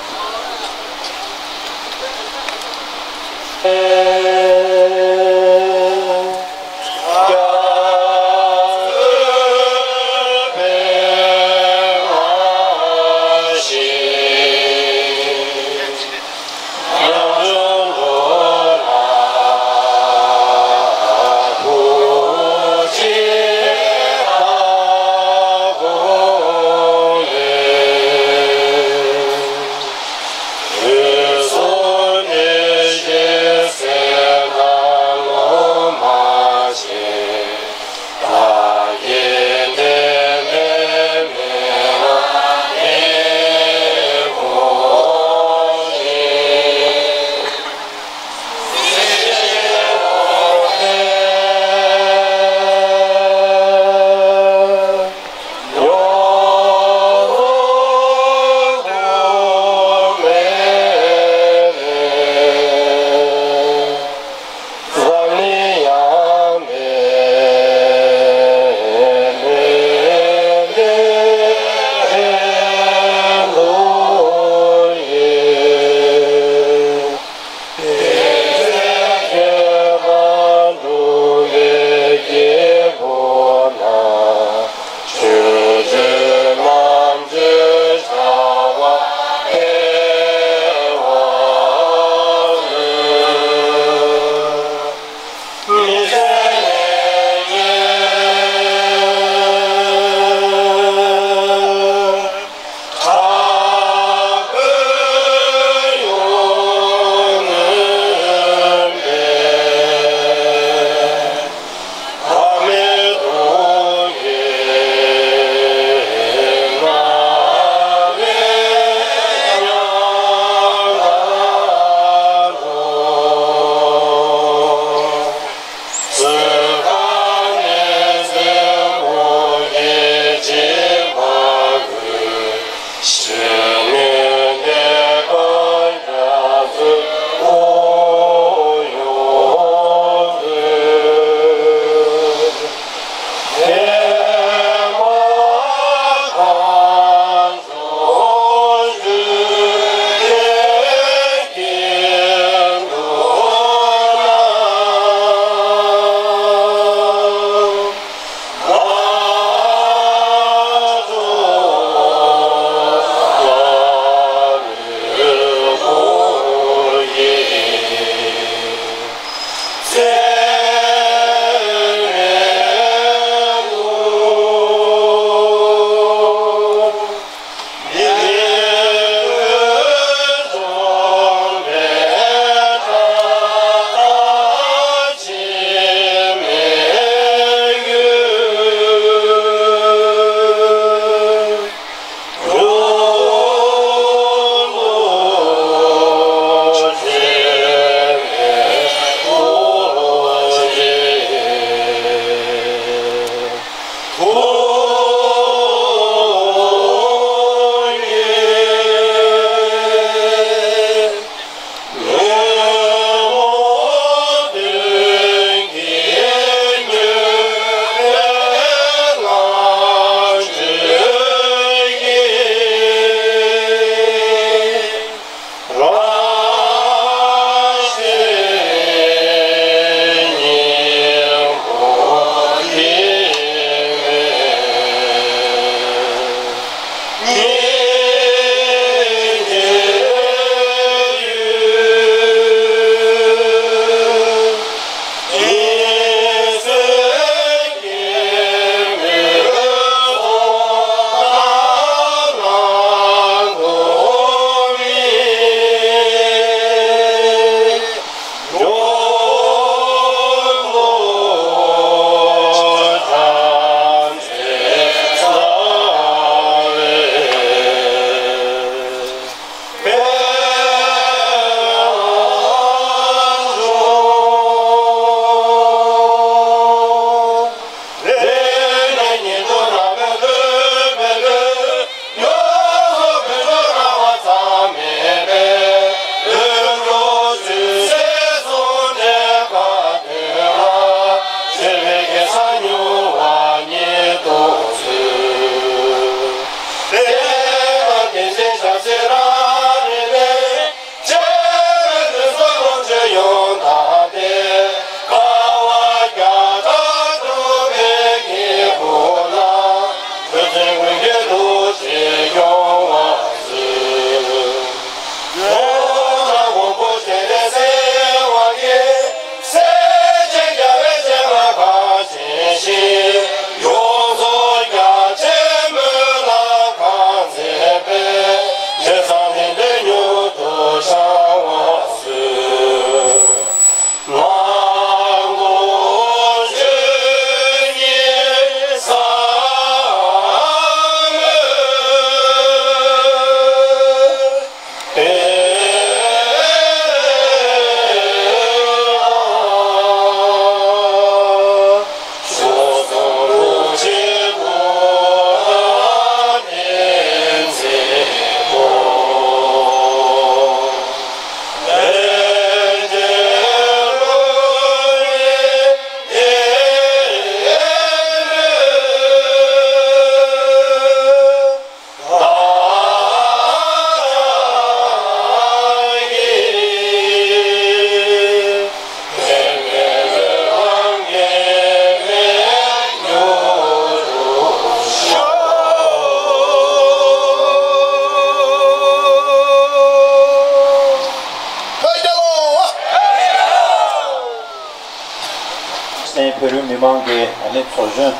བོད་རིགས་མི་མང་གི་ཨ་ནི་ཚོགས་གཞོན་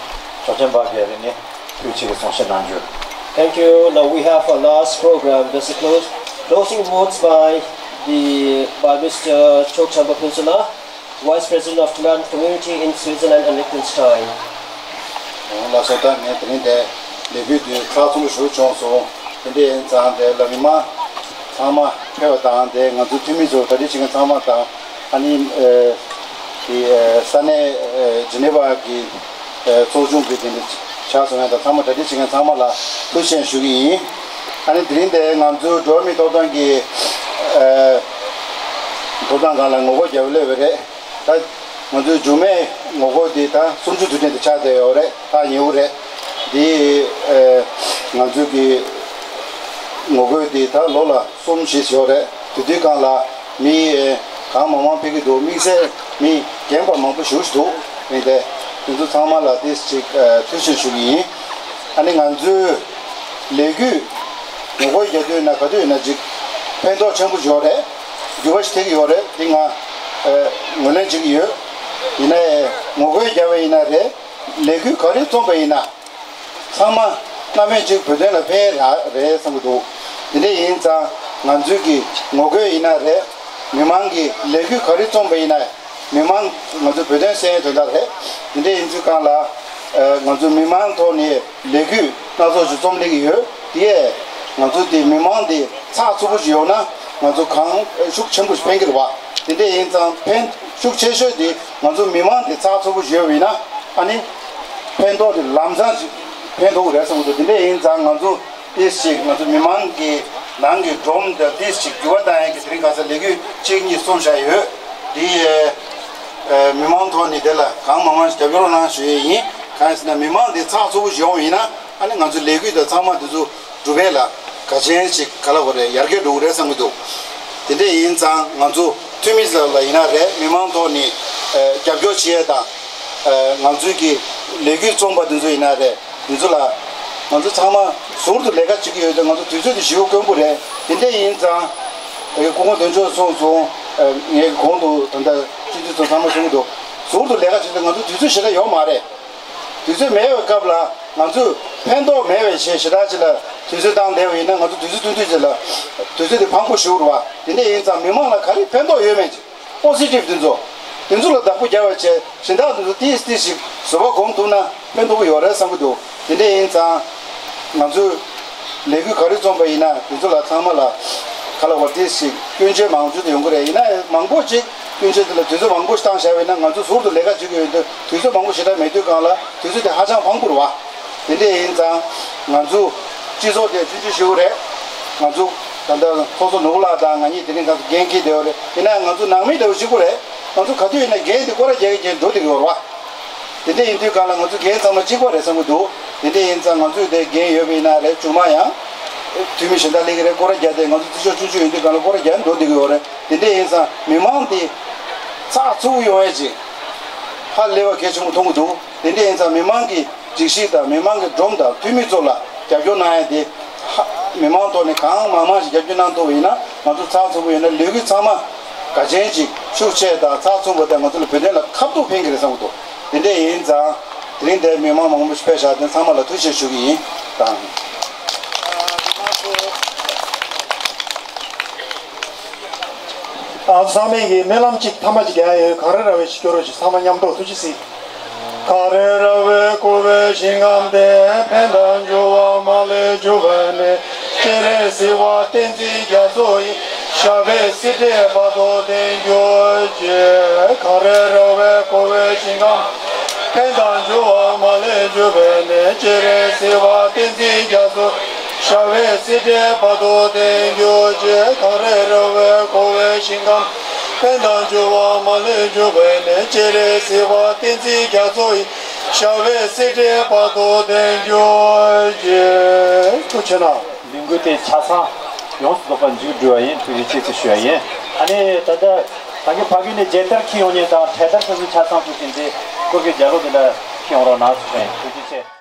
ཚོགས་ཆེན་པ་གི་རིང་ནས་ཐུགས་ཆེ་གི་གསུང་བཤད་གནང་རྒྱུ། Thank you. Now we have a last program. That's a close, closing words by the, by Mister Chokchanpa Phuntsala, Vice President of Tibetan Community in Switzerland and Liechtenstein. ལགས་སོ། ད་ངས་དེ་རིང་འདིར་ལས་འགུལ་འདི་ཚགས་ཚུད་པོ་ཞིག་བྱུང་སོང་། དེ་འདྲ་ཡིན་ཙང་འདིར་ལ་མི་མང་ཚང་མ་ཕེབས་པ་དང་། དེ་ང་ཚོའི་འཐུས་མི་ཚོ་གྲ་སྒྲིག་བྱེད་མཁན་ཚང་མ་དང་། ཨ་ནི་ཨ་དེ་ཨ་ས་གནས་ཨ་ཇི་ནི་ཝ་གི་ཨ་ཚོགས་ཆུང་གི་དེ་འདྲ་ཕྱག་ཞུ་མཁན་དང་། ཚང་མ་གྲ་སྒྲིག་བྱེད་མཁན་ཚང་མ་ལ་ཐུགས་རྗེ་ཆེ་ཞུ་གི་ཡིན། ཨ་ནི་དེ་རིང་འདིར་ང་ཚོའི་འགྲོ་བ་མིའི་ཐོབ་ཐང་གི་ཨ་ཐོབ་ཐང་སྒང་ལ་ངོ་རྒོལ་རྒྱག་སླེབས་པ་རེད། ད་ང་ཚོའི་མཇུག་མའི་ངོ་རྒོལ་འདི་ད་གསུམ་བཅུའི་དུས་དྲན་དུ་ཆགས་བསྡད་ཡོད་རེད། ད་ཉེ་བོ་རེད། འདི་ཨ་ང་ཚོའི་གི་ངོ་རྒོལ་འདི་ད་ལོ་ལ་གསུམ་བཞི་ཡོད་རེད། དེ་དུས་སྒང་ལ་མི་ཨ་གང་མང་མང་ཕེབས་ཀྱི་འདུག། དམིགས་བསལ་མི་རྒན་པ་མང་པོ་ཞེ་པོ་ཅིག་འདུག། ཡིན་ཏེ་དེ་ཚོ་ཚང་མ་ལ་ཏོག་ཙམ་ཅིག་ཨ་ཐུགས་རྗེ་ཆེ་ཞུ་གི་ཡིན། ཨ་ནི་ང་ཚོའི་ལས་འགུལ་ངོ་རྒོལ་རྒྱག་དུས་ན་ག་དུས་ཡིན་ན་ཅིག་ཕན་ཐོགས་ཆེན་པོ་ཡོད་རེད། འགྱུར་བ་ཞིག་ཐེབས་ཀྱི་ཡོད་རེད། འདི་ང་ཨ་ངོས་ལེན་བྱེད་ཀྱི་ཡོད། ཡིན་ནའི་ངོ་རྒོལ་རྒྱག་པ་ཡིན་ན་རེད། ལས་འགུལ་ག་རེ་རྩོམ་པ་ཡིན་ན། ཚང་མ་སྣང་མེད་ཅིག་བོད་དོན་ལ་ཕན་ར་རེད་བསམ་གྱི་འདུག། དེ་འདྲ་ཡིན་ཙང་ང་ཚོའི་གི་ངོ་རྒོལ་ཡིན་ན་རེད། མི་མང་གི་ལས་འགུལ་ག་རེ་རྩོམ་པ་ཡིན་ན། མི་མང་ང་ཚོ་བོད་དོན་སེལ་ཡས་དོན་དག་རེད། དེ་འདྲ་ཡིན་ཚུལ་སྒང་ལ་ཨ་ང་ཚོ་མི་མང་ཐོག་ནས་ལས་འགུལ་སྣ་ཚོགས་ཤིག་རྩོམ་སླེབས་ཀྱི་ཡོད། དེ་ཡས་ང་ཚོ་དེ་མི་མང་དེ་ཚགས་ཚུད་པོ་ཞིག་ཡོང་ན་ང་ཚོ་གང་ཤུགས་ཆེན་པོ་ཞིག་ཕན་གྱི་རེད་བ། དེ་འདྲ་ཡིན་ཙང་ཕན་ཤུགས་ཆེ་ཤོས་དེ་ང་ཚོ་མི་མང་དེ་ཚགས་ཚུད་པོ་ཞིག་ཡོད་པ་ཡིན་ན། ཨ་ནི་ཕན་ཐོགས་དེ་ལམ་སང་ཞིག་ཕན་ཐོགས་ཀྱི་རེད་བསམ་གྱི་འདུག། དེ་འདྲ་ཡིན་ཙང་ང་ཚོ་ཏོག་ཙམ་ཅིག་ང་ཚོ་མི་མང་གི་ནང་གི་སྒྲོམ་དེ་ཏོག་ཙམ་ཅིག་འགྱུར་བ་གཏང་ཡས་ཀྱི་དེ་རིང་ཁ་སང་ལས་འགུལ་གཅིག་གཉིས་རྩོམ་བཞག་ཡོད། དེ་ཨ་མི་མང་ཐོག་ནས་དེ་ལ་གང་མང་མང་ཞིག་རྒྱབ་སྐྱོར་གནང་ཞུ་ཡས་ཡིན། གང་ཡིན་ཟེར་ན་མི་མང་དེ་ཚགས་ཚུད་པོ་ཞིག་ཡོང་བ་ཡིན་ན། ཨ་ནི་ང་ཚོ་ལས་འགུལ་དང་ཚང་མ་དེ་ཚོ་སྒྲུབ་ཡས་ལ་གལ་ཆེན་ཞིག་ག་ལ་བ་རེད། ཡར་རྒྱས་འགྲོ་གི་རེད་བསམ་གྱི་འདུག། དེ་འདྲ་ཡིན་ཙང་ང་ཚོ་འཐུས་མི་ཚོ་ལ་ཡིན་ན་རེད། མི་མང་ཐོག་ནས་ཨ་རྒྱབ་སྐྱོར་བྱེད་ཡས་དང་། ཨ་ང་ཚོའི་གི་ལས་འགུལ་རྩོམ་པ་དེ་ཚོ་ཡིན་ན་རེད། དེ་ཚོ་ལ་ང་ཚོ་ཚང་མ་ཟུར་དུ་ལས་ཀ་བྱེད་ཀྱི་ཡོད་དུས་ང་ཚོ་དུས་ཚོད་དེ་ཞེ་པོ་དཀོན་པོ་རེད། དེ་འདྲ་ཡིན་ཙང་ཨ་སྐུ་ངོ་དོན་གཅོད་གསུངས་སོང་། ཨ་ངས་གོང་དུ་ད་ལྟ་སྤྱི་འཐུས་ཚོ་ཚང་མ་གསུང་གི་འདུག། ཟུར་དུ་ལས་ཀ་བྱེད་དུས་ང་ཚོ་དུས་ཚོད་ཞེ་དྲག་ཡོད་མ་རེད། དུས་ཚོད་མེད་པའི་སྐབས་ལ་ང་ཚོས་ཕན་ཐོགས་མེད་པའི་ཆེད་ཞེ་དྲག་ཅིག་ལ་དུས་ཚོད་བཏང་བསྡད་པ་ཡིན་ན། ང་ཚོ་དུས་ཚོད་ཐུང་ཐུང་ཅིག་ལ་དུས་ཚོད་དེ་ཕངས་པོ་ཞེ་པོ་རེད་བ། དེ་འདྲ་ཡིན་ཙང་མི་མང་ལ་ག་རེ་ཕན་ཐོགས་ཡོད་མེད་ཅིག། པོ་སི་ཊིབ་དེ་ཚོ་དེ་ཚོ་ལ་བདག་པོ་རྒྱག་པའི་ཆེད་སྦྱིན་བདག་དེ་ཚོ་ཏིས་ཏིས་ཤིག་བཟོ་པ་སྒོམ་ཐུབ་ན་ཕན་ཐོགས་པོ་ཡོད་རེད་བསམ་གྱི་འདུག། དེ་འདྲ་ཡིན་ཙང་ང་ཚོས་ལས་འགུལ་ག་རེ་རྩོམ་པ་ཡིན་ན་དེ་ཚོ་ལ་ཚང་མ་ལ་ག་ལ་བ་ཏིས་ཤིག་སྐྱོན་བརྗོད་མང་ཚོད་དུ་ཡོང་གི་རེད། ཡིན་ན་མང་པོ་ཅིག་སྐྱོན་བརྗོད་དེ་ལ་དུས་ཚོད་མང་པོ་ཞིག་བཏང་བཞག་པ་ཡིན་ན། ང་ཚོ་ཟུར་དུ་ལས་ཀ་བྱེད་ཀྱི་ཡོད་དུས་དུས་ཚོད་མང་པོ་ཞེ་དྲག་མེད་དུས་སྒང་ལ་དུས་ཚོད་དེ་ཧ་ཅང་ཕངས་པོ་རེད་བ། དེ་འདྲ་ཡིན་ཙང་ང་ཚོ་སྤྱི་ཚོགས་དེ་ཆུང་ཆུང་ཞིག་རེད། ང་ཚོ་ད་ལྟ་ཚོགས་གཙོ་ནོར་བུ་ལགས་དང་ང་གཉིས་དེ་རིང་ང་ཚོ་འགན་འཁྱེར་བསྡད་ཡོད་རེད། ཡིན་ན་ང་ཚོ་ནང་མི་འདྲ་བོ་གཅིག་པོ་རེད། ང་ཚོ་ག་དུས་ཡིན་ན་འགན་དེ་སྐོར་ར་རྒྱག་གི་འགན་འགྲོ་བསྡད་ཀྱི་ཡོད་རེད་བ། དེ་འདྲ་ཡིན་དུས་སྒང་ལ་ང་ཚོ་འགན་ཚང་མ་གཅིག་པ་རེད་བསམ་གྱི་འདུག། དེ་འདྲ་ཡིན་ཙང་ང་ཚོས་དེ་འགན་ཡོད་པ་ཡིན་ན་རེད། ཆུང་མ་ཡང་འཐུས་མི་གཞན་དག་སླེབས་ཀྱི་རེད། སྐོར་ར་རྒྱག་དེ་ང་ཚོ་འཐུས་ཤོར་ཆུང་ཆུང་ཡིན་དུས་སྒང་ལ་སྐོར་ར་རྒྱག་འགྲོ་བསྡད་ཀྱི་ཡོད་རེད། དེ་འདྲ་ཡིན་ཙང་མི་མང་དེ་ཚགས་ཚུད་པོ་ཡོང་ཡས་ཅིག་ཧ་ལས་པ་གལ་ཆེན་པོ་མཐོང་གི་འདུག། དེ་འདྲ་ཡིན་ཙང་མི་མང་གི་སྒྲིག་གཞི་དང་མི་མང་གི་སྒྲོམ་དང་འཐུས་མི་ཚོ་ལ་རྒྱབ་སྐྱོར་གནང་ཡ་དེ། ཧ། མི་མང་ཐོག་ནས་གང་མང་མང་ཞིག་རྒྱབ་སྐྱོར་གནང་ཐུབ་པ་ཡིན་ན། ང་ཚོ་ཚགས་ཚུད་པོ་ཡོད་ན་ལས་འགུལ་ཚང་མ་དགའ་ཆེན་ཅིག་ཤུགས་ཆེ་དང་ཚགས་ཚུད་པོ་དང་ང་ཚོ་ལ་བོད་དོན་ལ་ཁ་ཐུག་ཕན་གྱི་རེད་བསམ་གྱི་འདུག། དེ་འདྲ་ཡིན་ཙང་དེ་རིང་འདིར་མི་མང་མང་པོ་ཞིག་ཕེབས་བཞག་དེ་ཚང་མ་ལ་ཐུགས་རྗེ་ཆེ་ཞུ་གི་ཡིན་དང་། ཨ་ཚང་མས་ཀྱི་སྨོན་ལམ་གཅིག་ཐ་མ་གཅིག་རྒྱག་ཡོད། གངས་རི་ར་བས་ཤིག་སྐྱོར་རོགས་ཞིག། ཚང་མ་མཉམ་དུ་ཐུགས་རྗེ་གཟིགས། གངས་རི་ར་བས་བསྐོར་བའི་ཞིང་ཁམས་འདི། ཕན་དང་འབྱོར་བ་མ་ལུས་འབྱུང་བའི་གནས། སྤྱན་རས་གཟིགས་དབང་བསྟན་འཛིན་རྒྱ་མཚོ་ཡི། ཞབས་པད་སྲིད་མཐའི་བར་དུ་བརྟན་གྱུར་ཅིག། གངས་རི་ར་བས་བསྐོར་བའི་ཞིང་ཁམས། ཕན་དང་འབྱོར་བ་མ་ལུས་འབྱུང་བའི་གནས། སྤྱན་རས་གཟིགས་དབང་བསྟན་འཛིན་རྒྱ་མཚོ། ཞབས་པད་སྲིད་མཐའི་བར་དུ་བརྟན་གྱུར་ཅིག། གངས་རི་ར་བས་བསྐོར་བའི་ཞིང་ཁམས། ཕན་དང་འབྱོར་བ་མ་ལུས་འབྱུང་བའི་གནས། སྤྱན་རས་གཟིགས་དབང་བསྟན་འཛིན་རྒྱ་མཚོ་ཡི། ཞབས་པད་སྲིད་མཐའི་བར་དུ་བརྟན་གྱུར་ཅིག། ཐུགས་རྗེ་གནང་། ལས་འགུལ་དེ་ཆ་ཚང་ཡོངས་སུ་རྫོགས་པ་མཇུག་བསྒྲིལ་བ་ཡིན། ཐུགས་རྗེ་ཆེ་ཞུ་བ་ཡིན། ཨ་ནི་ད་ལྟ་ད་གིན་ཕ་གི་ནས་རྒྱལ་དར་འཁྱེར་ཡོང་མཁན་དང་འཕྲེད་དར་སོ་སོའི་ཆ་ཚང་ཕུལ་ཏེ་འདི་སྐོར་གྱི་རྒྱལ་གླུ་འདི་ལ་འཁྱེར་ཡོང་རོགས་གནང་ཞུ་བ་ཡིན། ཐུགས་རྗེ་ཆེ།